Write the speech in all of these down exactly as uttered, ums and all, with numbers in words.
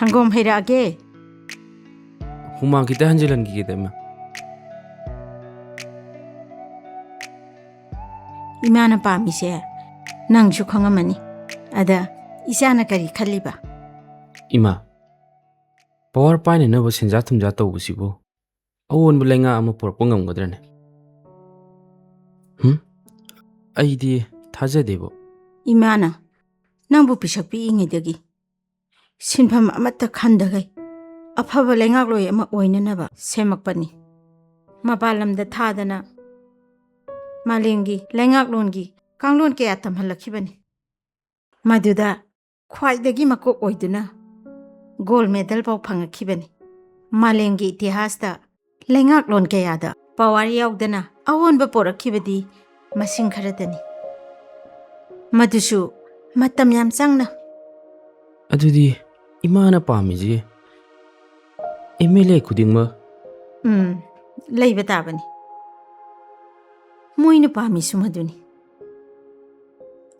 ꯁꯪꯒꯣꯝ ꯍꯩꯔꯛꯑꯒꯦ꯫ ꯍꯨꯃꯥꯡ ꯈꯤꯇ ꯍꯟꯖꯤꯜꯍꯟꯈꯤꯒꯦꯗ, ꯏꯃꯥ꯫ ꯏꯃꯥꯅ ꯄꯥꯝꯃꯤꯁꯦ ꯅꯪꯁꯨ ꯈꯪꯉꯝꯃꯅꯤ꯫ ꯑꯗ ꯏꯆꯥꯅ ꯀꯔꯤ ꯈꯜꯂꯤꯕ? ꯏꯃꯥ, ꯄꯋꯥꯔ ꯄꯥꯏꯅꯅꯕ ꯁꯦꯟꯖꯥ ꯊꯨꯝꯖꯥ ꯇꯧꯕꯁꯤꯕꯨ ꯑꯑꯣꯟꯕ ꯂꯩꯉꯥꯛ ꯑꯃ ꯄꯨꯔꯛꯄ ꯉꯝꯒꯗ꯭ꯔꯅꯦ? ꯍꯨꯝ? ꯑꯩꯗꯤ ꯊꯥꯖꯗꯦꯕꯣ꯫ ꯏꯃꯥꯅ ꯅꯪꯕꯨ ꯄꯤꯁꯛ ꯄꯤꯛꯏꯉꯩꯗꯒꯤ ꯁꯤꯟꯐꯝ ꯑꯃꯠꯇ ꯈꯟꯗꯈꯩ ꯑꯐꯕ ꯂꯩꯉꯥꯛꯂꯣꯏ ꯑꯃ ꯑꯣꯏꯅꯅꯕ ꯁꯦꯝꯃꯛꯄꯅꯤ꯫ ꯃꯄꯥꯟ ꯂꯝꯗ ꯊꯥꯗꯅ ꯃꯥꯂꯦꯝꯒꯤ ꯂꯩꯉꯥꯛꯂꯣꯟꯒꯤ ꯀꯥꯡꯂꯣꯟ ꯀꯌꯥ ꯇꯝꯍꯜꯂꯛꯈꯤꯕꯅꯤ꯫ ꯃꯗꯨꯗ ꯈ꯭ꯋꯥꯏꯗꯒꯤ ꯃꯀꯣꯛ ꯑꯣꯏꯗꯨꯅ ꯒꯣꯜ ꯃꯦꯗꯜ ꯐꯥꯎ ꯐꯪꯉꯛꯈꯤꯕꯅꯤ꯫ ꯃꯥꯂꯦꯝꯒꯤ ꯏꯇꯤꯍꯥꯁꯇ ꯂꯩꯉꯥꯛꯂꯣꯟ ꯀꯌꯥꯗ ꯄꯋꯥꯔ ꯌꯥꯎꯗꯅ ꯑꯑꯣꯟꯕ ꯄꯣꯔꯛꯈꯤꯕꯗꯤ ꯃꯁꯤꯡ ꯈꯔꯗꯅꯤ꯫ ꯃꯗꯨꯁꯨ ꯃꯇꯝ ꯌꯥꯝ ꯆꯪꯅ꯫ ꯑꯗꯨꯗꯤ ꯏꯃꯥꯅ ꯄꯥꯝꯃꯤꯁꯦ ꯑꯦꯝ ꯑꯦꯜ ꯑꯦ ꯈꯨꯗꯤꯡꯃꯛ꯫ ꯎꯝ, ꯂꯩꯕ ꯇꯥꯕꯅꯤ꯫ ꯃꯣꯏꯅ ꯄꯥꯝꯃꯤꯁꯨ ꯃꯗꯨꯅꯤ꯫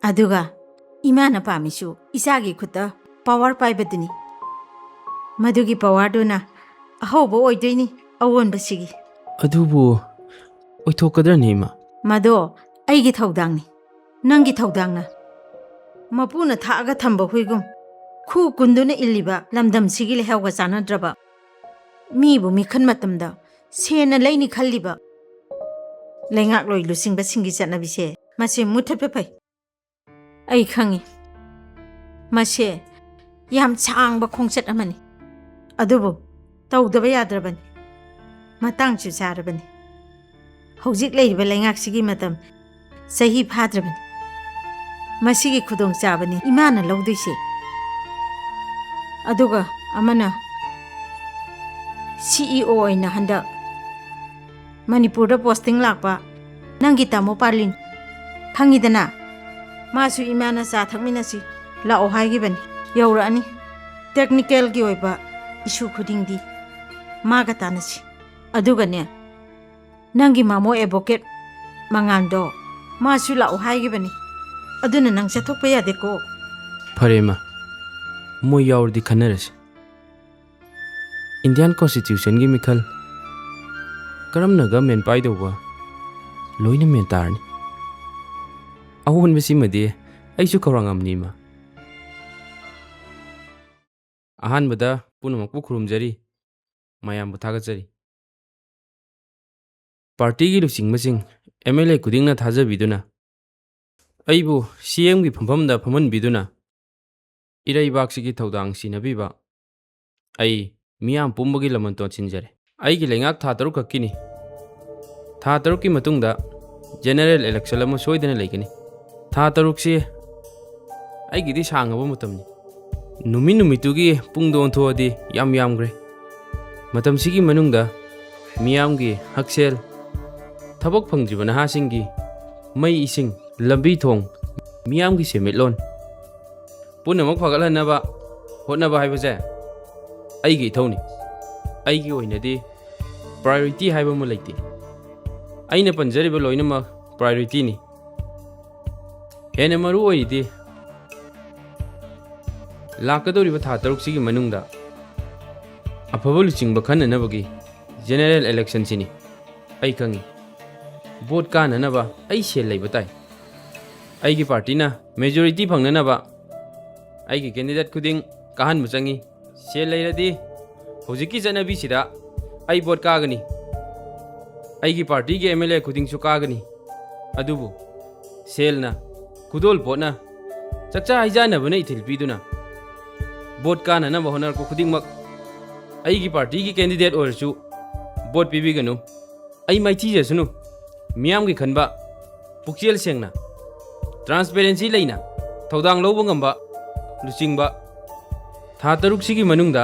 ꯑꯗꯨꯒ ꯏꯃꯥꯅ ꯄꯥꯝꯃꯤꯁꯨ ꯏꯆꯥꯒꯤ ꯈꯨꯠꯇ ꯄꯋꯥꯔ ꯄꯥꯏꯕꯗꯨꯅꯤ꯫ ꯃꯗꯨꯒꯤ ꯄꯋꯥꯔꯗꯨꯅ ꯑꯍꯧꯕ ꯑꯣꯏꯗꯣꯏꯅꯤ ꯑꯑꯣꯟꯕꯁꯤꯒꯤ꯫ ꯑꯗꯨꯕꯨ ꯑꯣꯏꯊꯣꯛꯀꯗ꯭ꯔꯅꯦ, ꯏꯃꯥ? ꯃꯗꯣ ꯑꯩꯒꯤ ꯊꯧꯗꯥꯡꯅꯤ, ꯅꯪꯒꯤ ꯊꯧꯗꯥꯡꯅ꯫ ꯃꯄꯨꯅ ꯊꯥꯛꯑꯒ ꯊꯝꯕ ꯍꯨꯏꯒꯨꯝ ꯈꯨ ꯀꯨꯟꯗꯨꯅ ꯏꯜꯂꯤꯕ ꯂꯝꯗꯝꯁꯤꯒꯤ ꯂꯩꯍꯥꯎꯒ ꯆꯥꯟꯅꯗ꯭ꯔꯕ, ꯃꯤꯕꯨ ꯃꯤꯈꯟ ꯃꯇꯝꯗ ꯁꯦꯟꯅ ꯂꯩꯅꯤ ꯈꯜꯂꯤꯕ ꯂꯩꯉꯥꯛꯂꯣꯏ ꯂꯨꯆꯤꯡꯕꯁꯤꯡꯒꯤ ꯆꯠꯅꯕꯤꯁꯦ, ꯃꯁꯤ ꯃꯨꯊꯠꯄ ꯐꯩ꯫ ꯑꯩ ꯈꯪꯉꯤ, ꯃꯁꯦ ꯌꯥꯝ ꯁꯥꯡꯕ ꯈꯣꯡꯆꯠ ꯑꯃꯅꯤ, ꯑꯗꯨꯕꯨ ꯇꯧꯗꯕ ꯌꯥꯗ꯭ꯔꯕꯅꯤ꯫ ꯃꯇꯥꯡꯁꯨ ꯆꯥꯔꯕꯅꯤ꯫ ꯍꯧꯖꯤꯛ ꯂꯩꯔꯤꯕ ꯂꯩꯉꯥꯛꯁꯤꯒꯤ ꯃꯇꯝ ꯆꯍꯤ ꯐꯥꯗ꯭ꯔꯕꯅꯤ꯫ ꯃꯁꯤꯒꯤ ꯈꯨꯗꯣꯡꯆꯥꯕꯅꯤ ꯏꯃꯥꯅ ꯂꯧꯗꯣꯏꯁꯦ꯫ ꯑꯗꯨꯒ ꯑꯃꯅ, ꯁꯤ ꯏ ꯑꯣ ꯑꯣꯏꯅ ꯍꯟꯗꯛ ꯃꯅꯤꯄꯨꯔꯗ ꯄꯣꯁꯇꯤꯡ ꯂꯥꯛꯄ ꯅꯪꯒꯤ ꯇꯥꯃꯣ ꯄꯥꯔꯂꯤꯟ, ꯈꯪꯉꯤꯗꯅ? ꯃꯥꯁꯨ ꯏꯃꯥꯅ ꯆꯥ ꯊꯛꯃꯤꯟꯅꯁꯤ ꯂꯥꯛꯑꯣ ꯍꯥꯏꯈꯤꯕꯅꯤ꯫ ꯌꯧꯔꯛꯑꯅꯤ꯫ ꯇꯦꯛꯅꯤꯀꯦꯜꯒꯤ ꯑꯣꯏꯕ ꯏꯁꯨ ꯈꯨꯗꯤꯡꯗꯤ ꯃꯥꯒ ꯇꯥꯟꯅꯁꯤ꯫ ꯑꯗꯨꯒꯅꯦ, ꯅꯪꯒꯤ ꯃꯥꯃꯣ ꯑꯦꯗꯚꯣꯀꯦꯠ ꯃꯉꯥꯟꯗꯣ ꯃꯥꯁꯨ ꯂꯥꯛꯑꯣ ꯍꯥꯏꯈꯤꯕꯅꯤ꯫ ꯑꯗꯨꯅ ꯅꯪ ꯆꯠꯊꯣꯛꯄ ꯌꯥꯗꯦꯀꯣ꯫ ꯐꯔꯦ, ꯏꯃꯥ꯫ ꯃꯣꯏ ꯌꯥꯎꯔꯗꯤ ꯈꯟꯅꯔꯁꯤ꯫ ꯏꯟꯗꯤꯌꯥꯟ ꯀꯣꯟꯁꯇꯤꯇ꯭ꯌꯨꯁꯟꯒꯤ ꯃꯤꯈꯜ ꯀꯔꯝꯅ ꯒꯃꯦꯟ ꯄꯥꯏꯗꯧꯕ ꯂꯣꯏꯅ ꯃꯦꯟ ꯇꯥꯔꯅꯤ꯫ ꯑꯑꯣꯟꯕꯁꯤꯃꯗꯤ ꯑꯩꯁꯨ ꯈꯧꯔꯥꯡꯉꯝꯅꯤ, ꯏꯃꯥ꯫ ꯑꯍꯥꯟꯕꯗ ꯄꯨꯝꯅꯃꯛꯄꯨ ꯈꯨꯔꯨꯝꯖꯔꯤ, ꯃꯌꯥꯝꯕꯨ ꯊꯥꯒꯠꯆꯔꯤ꯫ ꯄꯥꯔꯇꯤꯒꯤ ꯂꯨꯆꯤꯡꯕꯁꯤꯡ, ꯑꯦꯝ ꯑꯦꯜ ꯑꯦ ꯈꯨꯗꯤꯡꯅ ꯊꯥꯖꯕꯤꯗꯨꯅ, ꯑꯩꯕꯨ ꯁꯤ ꯑꯦꯝꯒꯤ ꯐꯝꯐꯝꯗ ꯐꯝꯍꯟꯕꯤꯗꯨꯅ, ꯏꯔꯩꯕꯥꯛꯁꯤꯒꯤ ꯊꯧꯗꯥꯡ ꯁꯤꯟꯅꯕꯤꯕ ꯑꯩ ꯃꯤꯌꯥꯝ ꯄꯨꯝꯕꯒꯤ ꯂꯃꯟ ꯇꯣꯟꯁꯤꯟꯖꯔꯦ꯫ ꯑꯩꯒꯤ ꯂꯩꯉꯥꯛ ꯊꯥ ꯇꯔꯨꯛ ꯈꯛꯀꯤꯅꯤ꯫ ꯊꯥ ꯇꯔꯨꯛꯀꯤ ꯃꯇꯨꯡꯗ ꯖꯦꯅꯔꯦꯜ ꯏꯂꯦꯛꯁꯟ ꯑꯃ ꯁꯣꯏꯗꯅ ꯂꯩꯒꯅꯤ꯫ ꯊꯥ ꯇꯔꯨꯛꯁꯤ ꯑꯩꯒꯤꯗꯤ ꯁꯥꯡꯉꯕ ꯃꯇꯝꯅꯤ꯫ ꯅꯨꯃꯤꯠ ꯅꯨꯃꯤꯠꯇꯨꯒꯤ ꯄꯨꯡꯗ ꯑꯣꯟꯊꯣꯛꯑꯗꯤ ꯌꯥꯝ ꯌꯥꯝꯈ꯭ꯔꯦ꯫ ꯃꯇꯝꯁꯤꯒꯤ ꯃꯅꯨꯡꯗ ꯃꯤꯌꯥꯝꯒꯤ ꯍꯛꯁꯦꯜ, ꯊꯕꯛ ꯐꯪꯗ꯭ꯔꯤꯕ ꯅꯍꯥꯁꯤꯡꯒꯤ ꯃꯩ ꯏꯁꯤꯡ, ꯂꯝꯕꯤ ꯊꯣꯡ, ꯃꯤꯌꯥꯝꯒꯤ ꯁꯦꯟꯃꯤꯠꯂꯣꯟ ꯄꯨꯝꯅꯃꯛ ꯐꯒꯠꯍꯟꯅꯕ ꯍꯣꯠꯅꯕ ꯍꯥꯏꯕꯁꯦ ꯑꯩꯒꯤ ꯏꯊꯧꯅꯤ꯫ ꯑꯩꯒꯤ ꯑꯣꯏꯅꯗꯤ ꯄ꯭ꯔꯥꯏꯌꯣꯔꯤꯇꯤ ꯍꯥꯏꯕ ꯑꯃ ꯂꯩꯇꯦ꯫ ꯑꯩꯅ ꯄꯟꯖꯔꯤꯕ ꯂꯣꯏꯅꯃꯛ ꯄ꯭ꯔꯥꯏꯌꯣꯔꯤꯇꯤꯅꯤ꯫ ꯍꯦꯟꯅ ꯃꯔꯨ ꯑꯣꯏꯔꯤꯗꯤ ꯂꯥꯛꯀꯗꯧꯔꯤꯕ ꯊꯥ ꯇꯔꯨꯛꯁꯤꯒꯤ ꯃꯅꯨꯡꯗ ꯑꯐꯕ ꯂꯨꯆꯤꯡꯕ ꯈꯟꯅꯅꯕꯒꯤ ꯖꯦꯅꯔꯦꯜ ꯏꯂꯦꯛꯁꯟꯁꯤꯅꯤ꯫ ꯑꯩ ꯈꯪꯉꯤ, ꯚꯣꯠ ꯀꯥꯅꯅꯕ ꯑꯩ ꯁꯦꯜ ꯂꯩꯕ ꯇꯥꯏ꯫ ꯑꯩꯒꯤ ꯄꯥꯔꯇꯤꯅ ꯃꯦꯖꯣꯔꯤꯇꯤ ꯐꯪꯅꯅꯕ ꯑꯩꯒꯤ ꯀꯦꯟꯗꯤꯗꯦꯠ ꯈꯨꯗꯤꯡ ꯀꯥꯍꯟꯕ ꯆꯪꯉꯤ꯫ ꯁꯦꯜ ꯂꯩꯔꯗꯤ ꯍꯧꯖꯤꯛꯀꯤ ꯆꯠꯅꯕꯤꯁꯤꯗ ꯑꯩ ꯚꯣꯠ ꯀꯥꯒꯅꯤ, ꯑꯩꯒꯤ ꯄꯥꯔꯇꯤꯒꯤ ꯑꯦꯝ ꯑꯦꯜ ꯑꯦ ꯈꯨꯗꯤꯡꯁꯨ ꯀꯥꯒꯅꯤ꯫ ꯑꯗꯨꯕꯨ ꯁꯦꯜꯅ, ꯈꯨꯗꯣꯜ ꯄꯣꯠꯅ, ꯆꯥꯛꯆꯥ ꯍꯩꯖꯥꯟꯅꯕꯅ ꯏꯊꯤꯜ ꯄꯤꯗꯨꯅ ꯚꯣꯠ ꯀꯥꯅꯅꯕ ꯍꯣꯠꯅꯔꯛꯄ ꯈꯨꯗꯤꯡꯃꯛ ꯑꯩꯒꯤ ꯄꯥꯔꯇꯤꯒꯤ ꯀꯦꯟꯗꯤꯗꯦꯠ ꯑꯣꯏꯔꯁꯨ ꯚꯣꯠ ꯄꯤꯕꯤꯒꯅꯨ꯫ ꯑꯩ ꯃꯥꯏꯊꯤꯖꯁꯅꯨ꯫ ꯃꯤꯌꯥꯝꯒꯤ ꯈꯟꯕ, ꯄꯨꯛꯆꯦꯜ ꯁꯦꯡꯅ, ꯇ꯭ꯔꯥꯟꯁꯄꯦꯔꯦꯟꯁꯤ ꯂꯩꯅ ꯊꯧꯗꯥꯡ ꯂꯧꯕ ꯉꯝꯕ ꯂꯨꯆꯤꯡꯕ ꯊꯥ ꯇꯔꯨꯛꯁꯤꯒꯤ ꯃꯅꯨꯡꯗ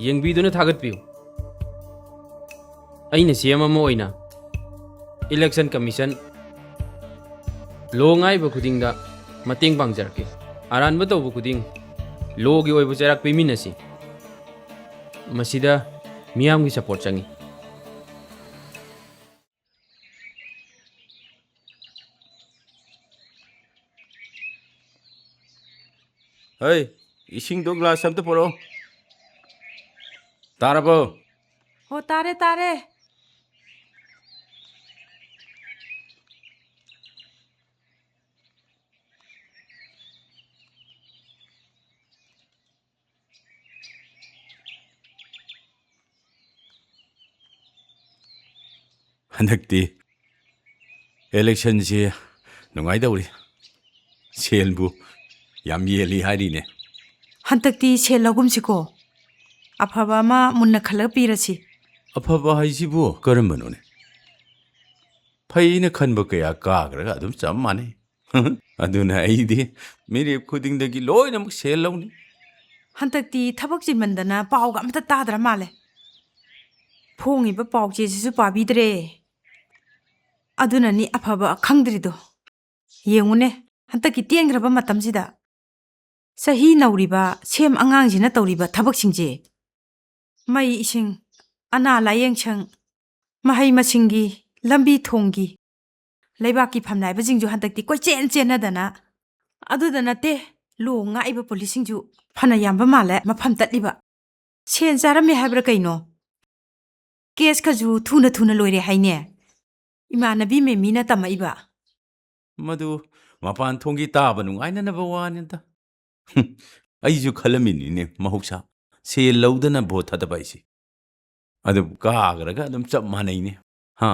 ꯌꯦꯡꯕꯤꯗꯨꯅ ꯊꯥꯒꯠꯄꯤꯌꯨ꯫ ꯑꯩꯅ ꯁꯤ ꯑꯦꯝ ꯑꯃ ꯑꯣꯏꯅ ꯏꯂꯦꯛꯁꯟ ꯀꯃꯤꯁꯟ, ꯂꯣ ꯉꯥꯏꯕ ꯈꯨꯗꯤꯡꯗ ꯃꯇꯦꯡ ꯄꯥꯡꯖꯔꯛꯀꯦ꯫ ꯑꯔꯥꯟꯕ ꯇꯧꯕ ꯈꯨꯗꯤꯡ ꯂꯣꯒꯤ ꯑꯣꯏꯕ ꯆꯩꯔꯥꯛ ꯄꯤꯃꯤꯟꯅꯁꯤ꯫ ꯃꯁꯤꯗ ꯃꯤꯌꯥꯝꯒꯤ ꯁꯄꯣꯔꯠ ꯆꯪꯏ꯫ ꯍꯩ, ꯏꯁꯤꯡꯗꯣ ꯒ꯭ꯂꯥꯁ ꯑꯝꯇ ꯄꯨꯔꯛꯑꯣ꯫ ꯇꯥꯔꯕꯣ? ꯑꯣ, ꯇꯥꯔꯦ, ꯇꯥꯔꯦ꯫ ꯍꯟꯗꯛꯇꯤ ꯏꯂꯦꯛꯁꯟꯁꯤ ꯅꯨꯡꯉꯥꯏꯗꯧꯔꯤ꯫ ꯁꯦꯜꯕꯨ ꯌꯥꯝ ꯌꯦꯜꯂꯤ ꯍꯥꯏꯔꯤꯅꯦ꯫ ꯍꯟꯗꯛꯇꯤ ꯁꯦꯜ ꯂꯧꯒꯨꯝꯁꯤꯀꯣ꯫ ꯑꯐꯕ ꯑꯃ ꯃꯨꯟꯅ ꯈꯜꯂꯒ ꯄꯤꯔꯁꯤ꯫ ꯑꯐꯕ ꯍꯥꯏꯁꯤꯕꯨ ꯀꯔꯝꯕꯅꯣꯅꯦ? ꯐꯩꯅ ꯈꯟꯕ ꯀꯌꯥ ꯀꯥꯈ꯭ꯔꯒ ꯑꯗꯨꯝ ꯆꯞ ꯃꯥꯟꯅꯩ꯫ ꯑꯗꯨꯅ ꯑꯩꯗꯤ ꯃꯤꯔꯦꯞ ꯈꯨꯗꯤꯡꯗꯒꯤ ꯂꯣꯏꯅꯃꯛ ꯁꯦꯜ ꯂꯧꯅꯤ꯫ ꯍꯟꯗꯛꯇꯤ ꯊꯕꯛ ꯆꯤꯟꯃꯟꯗꯅ ꯄꯥꯎꯒ ꯑꯝꯇ ꯇꯥꯗ꯭ꯔ ꯃꯥꯜꯂꯦ꯫ ꯐꯣꯡꯉꯤꯕ ꯄꯥꯎ ꯆꯦꯁꯤꯁꯨ ꯄꯥꯕꯤꯗ꯭ꯔꯦ꯫ ꯑꯗꯨꯅꯅꯤ ꯑꯐꯕ ꯈꯪꯗ꯭ꯔꯤꯗꯣ꯫ ꯌꯦꯡꯉꯨꯅꯦ, ꯍꯟꯗꯛꯀꯤ ꯇꯦꯟꯈ꯭ꯔꯕ ꯃꯇꯝꯁꯤꯗ ꯆꯍꯤ ꯅꯧꯔꯤꯕ ꯁꯦꯝ ꯑꯉꯥꯡꯁꯤꯅ ꯇꯧꯔꯤꯕ ꯊꯕꯛꯁꯤꯡꯁꯦ, ꯃꯩ ꯏꯁꯤꯡ, ꯑꯅꯥ ꯂꯥꯌꯦꯡ ꯁꯪ, ꯃꯍꯩ ꯃꯁꯤꯡꯒꯤ, ꯂꯝꯕꯤ ꯊꯣꯡꯒꯤ, ꯂꯩꯕꯥꯛꯀꯤ ꯐꯝꯅꯥꯏꯕꯁꯤꯡꯁꯨ ꯍꯟꯗꯛꯇꯤ ꯀꯣꯏꯆꯦꯟ ꯆꯦꯟꯅꯗꯅ, ꯑꯗꯨꯗ ꯅꯠꯇꯦ, ꯂꯣ ꯉꯥꯛꯏꯕ ꯄꯨꯂꯤꯁꯁꯤꯡꯁꯨ ꯐꯅ ꯌꯥꯝꯕ ꯃꯥꯜꯂꯦ ꯃꯐꯝ ꯇꯠꯂꯤꯕ꯫ ꯁꯦꯟ ꯆꯥꯔꯝꯃꯦ ꯍꯥꯏꯕ꯭ꯔꯥ ꯀꯩꯅꯣ? ꯀꯦꯁꯀꯁꯨ ꯊꯨꯅ ꯊꯨꯅ ꯂꯣꯏꯔꯦ ꯍꯥꯏꯅꯦ꯫ ꯏꯃꯥꯟꯅꯕꯤ ꯃꯦꯃꯤꯅ ꯇꯝꯃꯛꯏꯕ꯫ ꯃꯗꯨ ꯃꯄꯥꯟ ꯊꯣꯡꯒꯤ ꯇꯥꯕ ꯅꯨꯡꯉꯥꯏꯅꯅꯕ ꯋꯥꯅꯤꯗ꯫ ꯍꯨꯝ, ꯑꯩꯁꯨ ꯈꯜꯂꯝꯃꯤꯅꯤꯅꯦ, ꯃꯍꯧꯁꯥ ꯁꯦꯜ ꯂꯧꯗꯅ ꯚꯣꯠ ꯊꯥꯗꯕ ꯍꯥꯏꯁꯦ꯫ ꯑꯗꯨ ꯀꯥꯈ꯭ꯔꯒ ꯑꯗꯨꯝ ꯆꯞ ꯃꯥꯟꯅꯩꯅꯦ꯫ ꯍꯥ?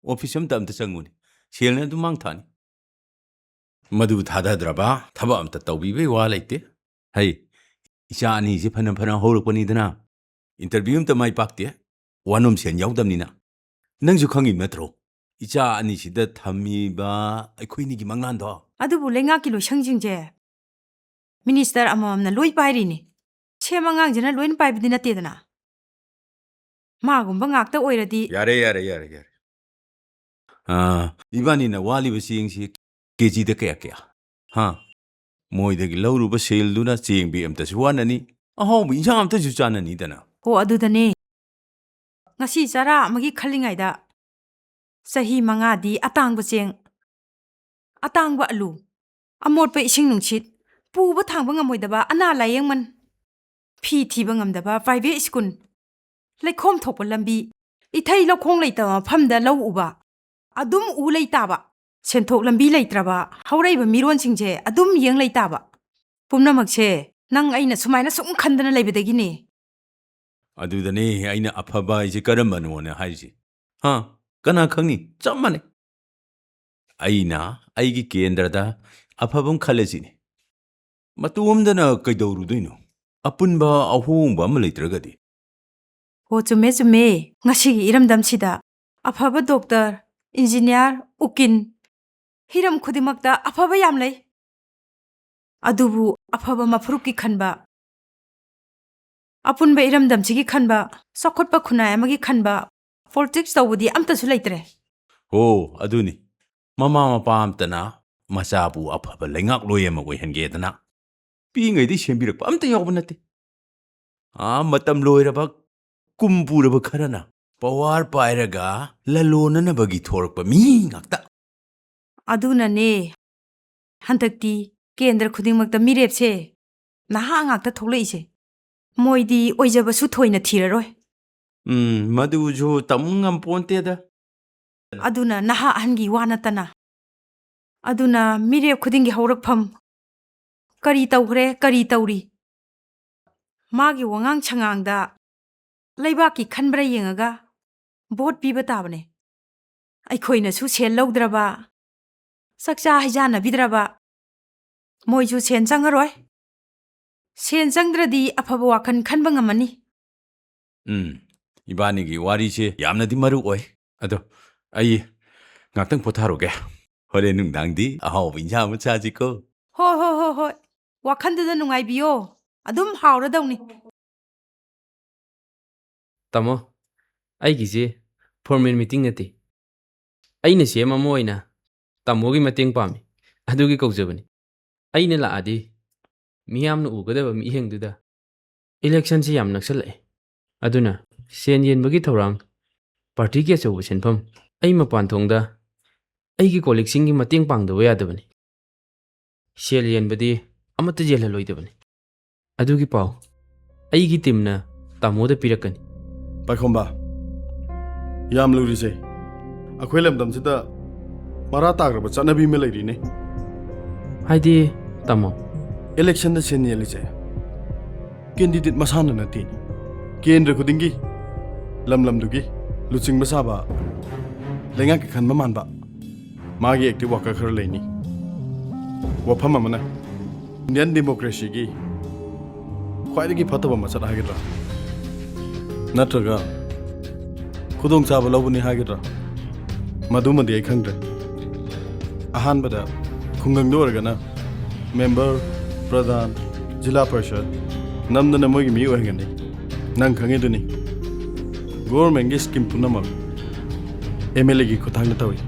ꯑꯣꯐꯤꯁ ꯑꯝꯇ, ꯑꯝꯇ ꯆꯪꯉꯨꯅꯦ, ꯁꯦꯜꯅ ꯑꯗꯨꯝ ꯃꯥꯡ ꯊꯥꯅꯤ꯫ ꯃꯗꯨ ꯊꯥꯗꯗ꯭ꯔꯕ ꯊꯕꯛ ꯑꯝꯇ ꯇꯧꯕꯤꯕꯩ ꯋꯥ ꯂꯩꯇꯦ꯫ ꯍꯩ, ꯏꯆꯥ ꯑꯅꯤꯁꯤ ꯐꯅ ꯐꯅ ꯍꯧꯔꯛꯄꯅꯤꯗꯅ, ꯏꯟꯇꯔꯚ꯭ꯌꯨ ꯑꯝꯇ ꯃꯥꯏ ꯄꯥꯛꯇꯦ, ꯋꯥꯅꯣꯝ ꯁꯦꯟ ꯌꯥꯎꯗꯕꯅꯤꯅ꯫ ꯅꯪꯁꯨ ꯈꯪꯉꯤ ꯅꯠꯇ꯭ꯔꯣ? ꯏꯆꯥ ꯑꯅꯤꯁꯤꯗ ꯊꯝꯃꯤꯕ ꯑꯩꯈꯣꯏꯅꯤꯒꯤ ꯃꯪꯂꯥꯟꯗꯣ꯫ ꯑꯗꯨꯕꯨ ꯂꯩꯉꯥꯛꯀꯤ ꯂꯣꯏꯁꯪꯁꯤꯡꯁꯦ ꯃꯤꯅꯤꯁꯇꯔ ꯑꯃꯃꯝꯅ ꯂꯣꯏ ꯄꯥꯏꯔꯤꯅꯤ꯫ ꯁꯦꯝ ꯑꯉꯥꯡꯁꯤꯅ ꯂꯣꯏꯅ ꯄꯥꯏꯕꯗꯤ ꯅꯠꯇꯦꯗꯅ꯫ ꯃꯥꯒꯨꯝꯕ ꯉꯥꯛꯇ ꯑꯣꯏꯔꯗꯤ꯫ ꯌꯥꯔꯦ, ꯌꯥꯔꯦ, ꯌꯥꯔꯦ, ꯌꯥꯔꯦ꯫ ꯑꯥ, ꯏꯕꯥꯅꯤꯅ ꯋꯥꯂꯤꯕ ꯆꯦꯡꯁꯤ ꯀꯦꯖꯤꯗ ꯀꯌꯥ ꯀꯌꯥ? ꯍꯥ? ꯃꯣꯏꯗꯒꯤ ꯂꯧꯔꯨꯕ ꯁꯦꯜꯗꯨꯅ ꯆꯦꯡ ꯕꯦꯛ ꯑꯝꯇꯁꯨ ꯋꯥꯠꯅꯅꯤ, ꯑꯍꯥꯎꯕ ꯏꯟꯁꯥꯡ ꯑꯝꯇꯁꯨ ꯆꯥꯅꯅꯤꯗꯅ꯫ ꯍꯣ, ꯑꯗꯨꯗꯅꯦ꯫ ꯉꯁꯤ ꯆꯔꯥ ꯑꯃꯒꯤ ꯈꯜꯂꯤꯉꯩꯗ ꯆꯍꯤ ꯃꯉꯥꯗꯤ ꯑꯇꯥꯡꯕ ꯆꯦꯡ, ꯑꯇꯥꯡꯕ ꯑꯂꯨ, ꯑꯃꯣꯠꯄ ꯏꯁꯤꯡ ꯅꯨꯡꯁꯤꯠ, ꯄꯨꯕ ꯊꯥꯡꯕ ꯉꯝꯃꯣꯏꯗꯕ ꯑꯅꯥ ꯂꯥꯌꯦꯡꯃꯟ, ꯐꯤ ꯊꯤꯕ ꯉꯝꯗꯕ private school, ꯂꯩꯈꯣꯝ ꯊꯣꯛꯄ ꯂꯝꯕꯤ, ꯏꯊꯩ ꯂꯧꯈꯣꯡ ꯂꯩꯇꯕ ꯃꯐꯝꯗ ꯂꯧ ꯎꯕ, ꯑꯗꯨꯝ ꯎ ꯂꯩ ꯇꯥꯕ, ꯁꯦꯟꯊꯣꯛ ꯂꯝꯕꯤ ꯂꯩꯇ꯭ꯔꯕ ꯍꯧꯔꯛꯏꯕ ꯃꯤꯔꯣꯟꯁꯤꯡꯁꯦ ꯑꯗꯨꯝ ꯌꯦꯡ ꯂꯩ ꯇꯥꯕ꯫ ꯄꯨꯝꯅꯃꯛꯁꯦ ꯅꯪ ꯑꯩꯅ ꯁꯨꯃꯥꯏꯅ ꯁꯨꯝ ꯈꯟꯗꯅ ꯂꯩꯕꯗꯒꯤꯅꯦ꯫ ꯑꯗꯨꯗꯅꯦ ꯑꯩꯅ ꯑꯐꯕ ꯍꯥꯏꯁꯦ ꯀꯔꯝꯕꯅꯣꯅ ꯍꯥꯏꯔꯤꯁꯦ꯫ ꯍꯥ? ꯀꯅꯥ ꯈꯪꯅꯤ? ꯆꯞ ꯃꯥꯟꯅꯩ꯫ ꯑꯩꯅ ꯑꯩꯒꯤ ꯀꯦꯟꯗ꯭ꯔꯗ ꯑꯐꯕ ꯑꯃ ꯈꯜꯂꯁꯤꯅꯦ꯫ ꯃꯇꯣꯝꯗꯅ ꯀꯩꯗꯧꯔꯨꯗꯣꯏꯅꯣ? ꯑꯄꯨꯟꯕ ꯑꯍꯣꯡꯕ ꯑꯃ ꯂꯩꯇ꯭ꯔꯒꯗꯤ꯫ ꯍꯣ, ꯆꯨꯝꯃꯦ, ꯆꯨꯝꯃꯦ꯫ ꯉꯁꯤꯒꯤ ꯏꯔꯝꯗꯝꯁꯤꯗ ꯑꯐꯕ doctor, engineer, ꯎꯀꯤꯜ, ꯍꯤꯔꯝ ꯈꯨꯗꯤꯡꯃꯛꯇ ꯑꯐꯕ ꯌꯥꯝ ꯂꯩ꯫ ꯑꯗꯨꯕꯨ ꯑꯐꯕ ꯃꯐꯨꯔꯨꯞꯀꯤ ꯈꯟꯕ, ꯑꯄꯨꯟꯕ ꯏꯔꯝꯗꯝꯁꯤꯒꯤ ꯈꯟꯕ, ꯆꯥꯎꯈꯠꯄ ꯈꯨꯟꯅꯥꯏ ꯑꯃꯒꯤ ꯈꯟꯕ, politics ꯇꯧꯕꯗꯤ ꯑꯝꯇꯁꯨ ꯂꯩꯇ꯭ꯔꯦ꯫ ꯍꯣ, ꯑꯗꯨꯅꯤ꯫ ꯃꯃꯥ ꯃꯄꯥ ꯑꯝꯇꯅ ꯃꯆꯥꯕꯨ ꯑꯐꯕ ꯂꯩꯉꯥꯛꯂꯣꯏ ꯑꯃ ꯑꯣꯏꯍꯟꯒꯦꯗꯅ ꯄꯤꯛꯏꯉꯩꯗꯩ ꯁꯦꯝꯕꯤꯔꯛꯄ ꯑꯝꯇ ꯌꯥꯎꯕ ꯅꯠꯇꯦ꯫ ꯑꯥ, ꯃꯇꯝ ꯂꯣꯏꯔꯕ, ꯀꯨꯝ ꯄꯨꯔꯕ ꯈꯔꯅ power ꯄꯥꯏꯔꯒ ꯂꯂꯣꯟꯅꯅꯕꯒꯤ ꯊꯣꯔꯛꯄ ꯃꯤ ꯉꯥꯛꯇ꯫ ꯑꯗꯨꯅꯅꯦ ꯍꯟꯗꯛꯇꯤ ꯀꯦꯟꯗ꯭ꯔ ꯈꯨꯗꯤꯡꯃꯛꯇ ꯃꯤꯔꯦꯞꯁꯦ ꯅꯍꯥ ꯉꯥꯛꯇ ꯊꯣꯛꯂꯛꯏꯁꯦ꯫ ꯃꯣꯏꯗꯤ ꯑꯣꯏꯖꯕꯁꯨ ꯊꯣꯏꯅ ꯊꯤꯔꯔꯣꯏ꯫ ꯎꯝ, ꯃꯗꯨꯁꯨ ꯇꯝ ꯉꯝꯄꯣꯟꯇꯦꯗ꯫ ꯑꯗꯨꯅ ꯅꯍꯥ ꯑꯍꯟꯒꯤ ꯋꯥ ꯅꯠꯇꯅ꯫ ꯑꯗꯨꯅ ꯃꯤꯔꯦꯞ ꯈꯨꯗꯤꯡꯒꯤ ꯍꯧꯔꯛꯐꯝ, ꯀꯔꯤ ꯇꯧꯈ꯭ꯔꯦ, ꯀꯔꯤ ꯇꯧꯔꯤ? ꯃꯥꯒꯤ ꯋꯥꯉꯥꯡ ꯁꯉꯥꯡꯗ ꯂꯩꯕꯥꯛꯀꯤ ꯈꯟꯕ꯭ꯔꯥ ꯌꯦꯡꯉꯒ vote ꯄꯤꯕ ꯇꯥꯕꯅꯦ꯫ ꯑꯩꯈꯣꯏꯅꯁꯨ ꯁꯦꯜ ꯂꯧꯗ꯭ꯔꯕ, ꯆꯥꯛꯆꯥ ꯍꯩꯖꯥꯟꯅꯕꯤꯗ꯭ꯔꯕ, ꯃꯣꯏꯁꯨ ꯁꯦꯟ ꯆꯪꯉꯔꯣꯏ꯫ ꯁꯦꯟ ꯆꯪꯗ꯭ꯔꯗꯤ ꯑꯐꯕ ꯋꯥꯈꯜ ꯈꯟꯕ ꯉꯝꯃꯅꯤ꯫ ꯎꯝ, ꯏꯕꯥꯅꯤꯒꯤ ꯋꯥꯔꯤꯁꯦ ꯌꯥꯝꯅꯗꯤ ꯃꯔꯨ ꯑꯣꯏ꯫ ꯑꯗꯣ ꯑꯩ ꯉꯥꯛꯇꯪ ꯄꯣꯊꯥꯔꯨꯒꯦ꯫ ꯍꯣꯔꯦꯟ ꯅꯨꯡꯗꯥꯡꯗꯤ ꯑꯍꯥꯎꯕ ꯏꯟꯖꯥꯡ ꯑꯃ ꯆꯥꯁꯤꯀꯣ꯫ ꯍꯣꯏ, ꯍꯣꯏ, ꯍꯣꯏ, ꯍꯣꯏ꯫ ꯋꯥꯈꯟꯗꯨꯗ ꯅꯨꯡꯉꯥꯏꯕꯤꯌꯣ꯫ ꯑꯗꯨꯝ ꯍꯥꯎꯔꯗꯧꯅꯤ꯫ ꯇꯥꯃꯣ, ꯑꯩꯒꯤꯁꯦ formal meeting ꯅꯠꯇꯦ꯫ ꯑꯩꯅ ꯁꯦꯝ ꯑꯃ ꯑꯣꯏꯅ ꯇꯥꯃꯣꯒꯤ ꯃꯇꯦꯡ ꯄꯥꯝꯃꯤ꯫ ꯑꯗꯨꯒꯤ ꯀꯧꯖꯕꯅꯤ꯫ ꯑꯩꯅ ꯂꯥꯛꯑꯗꯤ ꯃꯤꯌꯥꯝꯅ ꯎꯒꯗꯕ ꯃꯤꯠꯌꯦꯡꯗꯨꯗ electionꯁꯤ ꯌꯥꯝ ꯅꯛꯁꯜꯂꯛꯑꯦ꯫ ꯑꯗꯨꯅ ꯁꯦꯟ ꯌꯦꯟꯕꯒꯤ ꯊꯧꯔꯥꯡ partyꯒꯤ ꯑꯆꯧꯕ ꯁꯦꯟꯐꯝ ꯑꯩ ꯃꯄꯥꯟ ꯊꯣꯡꯗ ꯑꯩꯒꯤ colleagueꯁꯤꯡꯒꯤ ꯃꯇꯦꯡ ꯄꯥꯡꯗꯕ ꯌꯥꯗꯕꯅꯤ꯫ ꯁꯦꯜ ꯌꯦꯟꯕꯗꯤ ꯑꯃꯠꯇ ꯌꯦꯜꯍꯜꯂꯣꯏꯗꯕꯅꯤ꯫ ꯑꯗꯨꯒꯤ ꯄꯥꯎ ꯑꯩꯒꯤ ꯇꯤꯝꯅ ꯇꯥꯃꯣꯗ ꯄꯤꯔꯛꯀꯅꯤ꯫ ꯄꯥꯏꯈꯣꯝꯕ, ꯌꯥꯝ ꯂꯨꯔꯤꯁꯦ, ꯑꯩꯈꯣꯏ ꯂꯝꯗꯝꯁꯤꯗ ꯃꯔꯥ ꯇꯥꯈ꯭ꯔꯕ ꯆꯠꯅꯕꯤ ꯑꯃ ꯂꯩꯔꯤꯅꯦ꯫ ꯍꯥꯏꯗꯤ, ꯇꯥꯃꯣ? ꯏꯂꯦꯛꯁꯟꯗ ꯁꯦꯟ ꯌꯦꯜꯂꯤꯁꯦ ꯀꯦꯟꯗꯤꯗꯦꯠ ꯃꯁꯥꯅ ꯅꯠꯇꯦ, ꯀꯦꯟꯗ꯭ꯔ ꯈꯨꯗꯤꯡꯒꯤ, ꯂꯝ ꯂꯝꯗꯨꯒꯤ ꯂꯨꯆꯤꯡꯕ ꯁꯥꯕ, ꯂꯩꯉꯥꯛꯀꯤ ꯈꯟꯕ ꯃꯥꯟꯕ ꯃꯥꯒꯤ ꯑꯦꯛꯇꯤꯚ ꯋꯥꯀꯔ ꯈꯔ ꯂꯩꯅꯤ꯫ ꯋꯥꯐꯝ ꯑꯃꯅ, ꯏꯟꯗꯤꯌꯟ ꯗꯦꯃꯣꯀ꯭ꯔꯦꯁꯤꯒꯤ ꯈ꯭ꯋꯥꯏꯗꯒꯤ ꯐꯠꯇꯕ ꯃꯆꯠ ꯍꯥꯏꯒꯗ꯭ꯔꯥ, ꯅꯠꯇ꯭ꯔꯒ ꯈꯨꯗꯣꯡꯆꯥꯕ ꯂꯧꯕꯅꯤ ꯍꯥꯏꯒꯗ꯭ꯔꯥ, ꯃꯗꯨꯃꯗꯤ ꯑꯩ ꯈꯪꯗ꯭ꯔꯦ꯫ ꯑꯍꯥꯟꯕꯗ ꯈꯨꯡꯒꯪꯗ ꯑꯣꯏꯔꯒꯅ ꯃꯦꯝꯕꯔ, ꯄ꯭ꯔꯙꯥꯟ, ꯖꯤꯂꯥ ꯄꯔꯤꯁꯗ ꯅꯝꯗꯅ ꯃꯣꯏꯒꯤ ꯃꯤ ꯑꯣꯏꯍꯟꯒꯅꯤ꯫ ꯅꯪ ꯈꯪꯉꯤꯗꯨꯅꯤ, ꯒꯣꯚꯔꯟꯃꯦꯟꯠꯀꯤ ꯁ꯭ꯀꯤꯝ ꯄꯨꯝꯅꯃꯛ ꯑꯦꯝ ꯑꯦꯜ ꯑꯦꯒꯤ ꯈꯨꯠꯊꯥꯡꯗ ꯇꯧꯏ꯫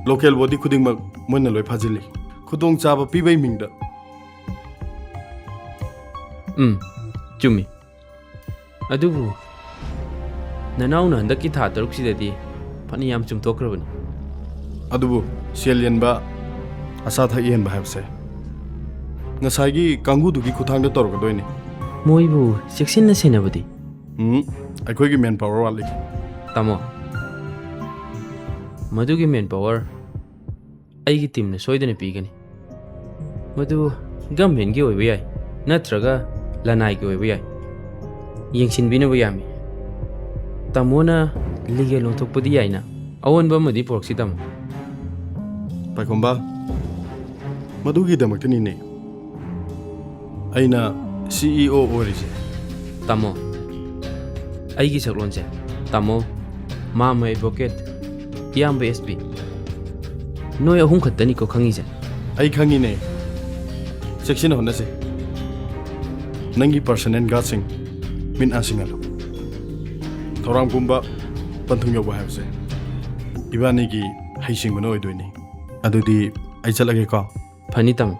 ꯂꯣꯀꯦꯜ ꯕꯣꯗꯤ ꯈꯨꯗꯤꯡꯃꯛ ꯃꯣꯏꯅ ꯂꯣꯏ ꯐꯥꯖꯤꯜꯂꯤ, ꯈꯨꯗꯣꯡꯆꯥꯕ ꯄꯤꯕꯩ ꯃꯤꯡꯗ꯫ ꯎꯝ, ꯆꯨꯝꯃꯤ꯫ ꯑꯗꯨꯕꯨ ꯅꯅꯥꯎꯅ ꯍꯟꯗꯛꯀꯤ ꯊꯥ ꯇꯔꯨꯛꯁꯤꯗꯗꯤ ꯐꯅ ꯌꯥꯝ ꯆꯨꯝꯊꯣꯛꯈ꯭ꯔꯕꯅꯤ꯫ ꯑꯗꯨꯕꯨ ꯁꯦꯜ ꯌꯦꯟꯕ, ꯑꯆꯥ ꯑꯊꯛ ꯌꯦꯟꯕ ꯍꯥꯏꯕꯁꯦ ꯉꯁꯥꯏꯒꯤ ꯀꯥꯡꯕꯨꯗꯨꯒꯤ ꯈꯨꯠꯊꯥꯡꯗ ꯇꯧꯔꯛꯀꯗꯣꯏꯅꯤ꯫ ꯃꯣꯏꯕꯨ ꯆꯦꯛꯁꯤꯟꯅ ꯁꯦꯟꯅꯕꯗꯤ? ꯎꯝ, ꯑꯩꯈꯣꯏꯒꯤ ꯃꯦꯟ ꯄꯥꯋꯔ ꯋꯥꯠꯂꯤ꯫ ꯇꯥꯃꯣ, ꯃꯗꯨꯒꯤ ꯃꯦꯟ ꯄꯥꯋꯔ ꯑꯩꯒꯤ ꯇꯤꯝꯅ ꯁꯣꯏꯗꯅ ꯄꯤꯒꯅꯤ꯫ ꯃꯗꯨ ꯒꯚꯔꯟꯃꯦꯟꯠꯀꯤ ꯑꯣꯏꯕ ꯌꯥꯏ, ꯅꯠꯇ꯭ꯔꯒ ꯂꯅꯥꯏꯒꯤ ꯑꯣꯏꯕ ꯌꯥꯏ꯫ ꯌꯦꯡꯁꯤꯟꯕꯤꯅꯕ ꯌꯥꯝꯃꯤ꯫ ꯇꯥꯃꯣꯅ ꯂꯤꯒꯦꯜ ꯑꯣꯟꯊꯣꯛꯄꯗꯤ ꯌꯥꯏꯅ, ꯑꯑꯣꯟꯕ ꯑꯃꯗꯤ ꯄꯨꯔꯛꯁꯤ, ꯇꯥꯃꯣ꯫ ꯄꯥꯏꯈꯣꯝꯕ, ꯃꯗꯨꯒꯤꯗꯃꯛꯇꯅꯤꯅꯦ ꯑꯩꯅ ꯁꯤ ꯏ ꯑꯣ ꯑꯣꯏꯔꯤꯁꯦ꯫ ꯇꯥꯃꯣ, ꯑꯩꯒꯤ ꯁꯛꯂꯣꯟꯁꯦ, ꯇꯥꯃꯣ, ꯃꯥꯝꯃ ꯑꯦꯗꯚꯣꯀꯦꯠ, ꯏꯌꯥꯝꯕ ꯑꯦꯁ ꯄꯤ, ꯅꯣꯏ ꯑꯍꯨꯝ ꯈꯛꯇꯅꯤꯀꯣ ꯈꯪꯉꯤꯁꯦ꯫ ꯑꯩ ꯈꯪꯉꯤꯅꯦ꯫ ꯆꯦꯛꯁꯤꯟꯅ ꯍꯣꯠꯅꯁꯦ꯫ ꯅꯪꯒꯤ ꯄꯔꯁꯅꯦꯜ ꯒꯥꯔꯗꯁꯤꯡ ꯃꯤꯠ ꯅꯥ ꯁꯤꯡꯍꯜꯂꯨ꯫ ꯊꯧꯔꯥꯡ ꯄꯨꯝꯕ ꯄꯟꯊꯨꯡ ꯌꯧꯕ ꯍꯥꯏꯕꯁꯦ ꯏꯕꯥꯅꯤꯒꯤ ꯍꯩꯁꯤꯡꯕꯅ ꯑꯣꯏꯗꯣꯏꯅꯤ꯫ ꯑꯗꯨꯗꯤ ꯑꯩ ꯆꯠꯂꯒꯦꯀꯣ꯫ ꯐꯅꯤ, ꯇꯥꯃꯣ꯫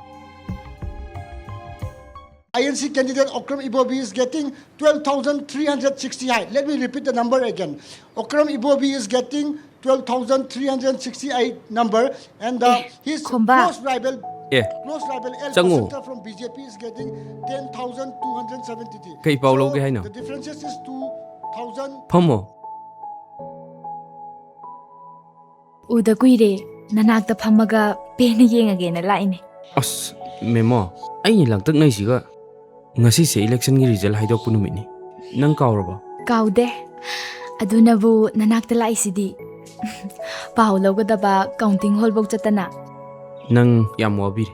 I N C candidate Okram Ibobi is getting twelve thousand three hundred sixty-eight. Let me repeat the number again. Okram Ibobi is getting twelve thousand three hundred sixty-eight number, and uh, his ꯈꯣꯝꯕ꯫ Close rival. ꯑꯦ, close rival L ꯆꯪꯉꯣ꯫ Pasanta from B J P is getting ten thousand two hundred seventy-three. ꯀꯩ ꯄꯥꯎ So, ꯂꯧꯒꯦ ꯍꯥꯏꯅꯣ? The differences is two thousand. ꯐꯝꯃꯣ꯫ ꯎꯗ ꯀꯨꯏꯔꯦ, ꯅꯅꯥꯛꯇ ꯐꯝꯃꯒ ꯄꯦꯟꯅ ꯌꯦꯡꯉꯒꯦꯅ ꯂꯥꯛꯏꯅꯦ꯫ ꯑꯁ, ꯃꯦꯃꯣ, ꯑꯩꯅ ꯂꯥꯡꯇꯛꯅꯩꯁꯤꯒ꯫ ꯉꯁꯤꯁꯦ electionꯒꯤ result ꯍꯥꯏꯗꯣꯛꯄ ꯅꯨꯃꯤꯠꯅꯤ꯫ ꯅꯪ ꯀꯥꯎꯔꯕꯣ? ꯀꯥꯎꯗꯦ꯫ ꯑꯗꯨꯅꯕꯨ ꯅꯅꯥꯛꯇ ꯂꯥꯛꯏꯁꯤꯗꯤ꯫ ꯄꯥꯎ ꯂꯧꯒꯗꯕ counting hallꯐꯧ ꯆꯠꯇꯅ꯫ ꯅꯪ ꯌꯥꯝ ꯋꯥꯕꯤꯔꯦ꯫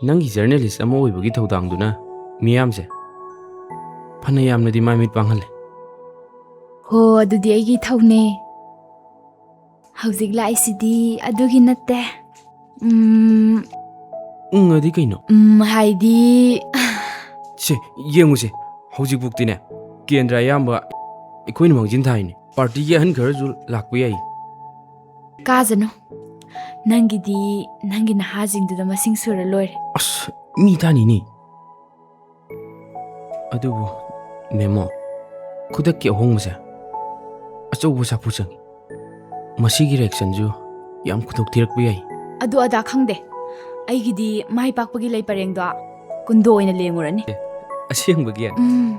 ꯅꯪꯒꯤ journalist ꯑꯃ ꯑꯣꯏꯕꯒꯤ ꯊꯧꯗꯥꯡꯗꯨꯅ ꯃꯤꯌꯥꯝꯁꯦ ꯐꯅ ꯌꯥꯝꯅꯗꯤ ꯃꯥꯏ ꯃꯤꯠ ꯄꯥꯡꯍꯜꯂꯦ꯫ ꯍꯣ, ꯑꯗꯨꯗꯤ ꯑꯩꯒꯤ ꯏꯊꯧꯅꯦ꯫ ꯍꯧꯖꯤꯛ ꯂꯥꯛꯏꯁꯤꯗꯤ ꯑꯗꯨꯒꯤ ꯅꯠꯇꯦ꯫ ꯎꯝ, ꯎꯝ, ꯑꯗꯤ ꯀꯩꯅꯣ? ꯎꯝ, ꯍꯥꯏꯗꯤ, ꯁꯦ, ꯌꯦꯡꯉꯨꯁꯦ꯫ ꯍꯧꯖꯤꯛꯐꯥꯎꯗꯤꯅꯦ, ꯀꯦꯟꯗ꯭ꯔ ꯑꯌꯥꯝꯕ ꯑꯩꯈꯣꯏꯅ ꯃꯥꯡꯖꯤꯟ ꯊꯥꯔꯤꯅꯦ꯫ Partyꯒꯤ ꯑꯍꯟ ꯈꯔꯁꯨ ꯂꯥꯛꯄ ꯌꯥꯏ꯫ ꯀꯥꯖꯅꯨ꯫ ꯅꯪꯒꯤꯗꯤ ꯅꯪꯒꯤ ꯅꯍꯥꯁꯤꯡꯗꯨꯗ ꯃꯁꯤꯡ ꯁꯨꯔ ꯂꯣꯏꯔꯦ꯫ ꯑꯁ, ꯃꯤ ꯇꯥꯅꯤꯅꯦ꯫ ꯑꯗꯨꯕꯨ, ꯃꯦꯃꯣ, ꯈꯨꯗꯛꯀꯤ ꯑꯍꯣꯡꯕꯁꯦ ꯑꯆꯧꯕ ꯁꯥꯐꯨ ꯆꯪꯉꯤ꯫ ꯃꯁꯤꯒꯤ reactionꯁꯨ ꯌꯥꯝ ꯈꯨꯗꯣꯛ ꯊꯤꯔꯛꯄ ꯌꯥꯏ꯫ ꯑꯗꯨ ꯑꯗꯥ ꯈꯪꯗꯦ꯫ ꯑꯩꯒꯤꯗꯤ ꯃꯥꯏ ꯄꯥꯛꯄꯒꯤ ꯂꯩ ꯄꯔꯦꯡꯗꯣ ꯀꯨꯟꯗꯣ ꯑꯣꯏꯅ ꯂꯦꯡꯉꯨꯔꯅꯤ꯫ ꯑꯦ, ꯑꯁꯦꯡꯕꯒꯤ? ꯎꯝ꯫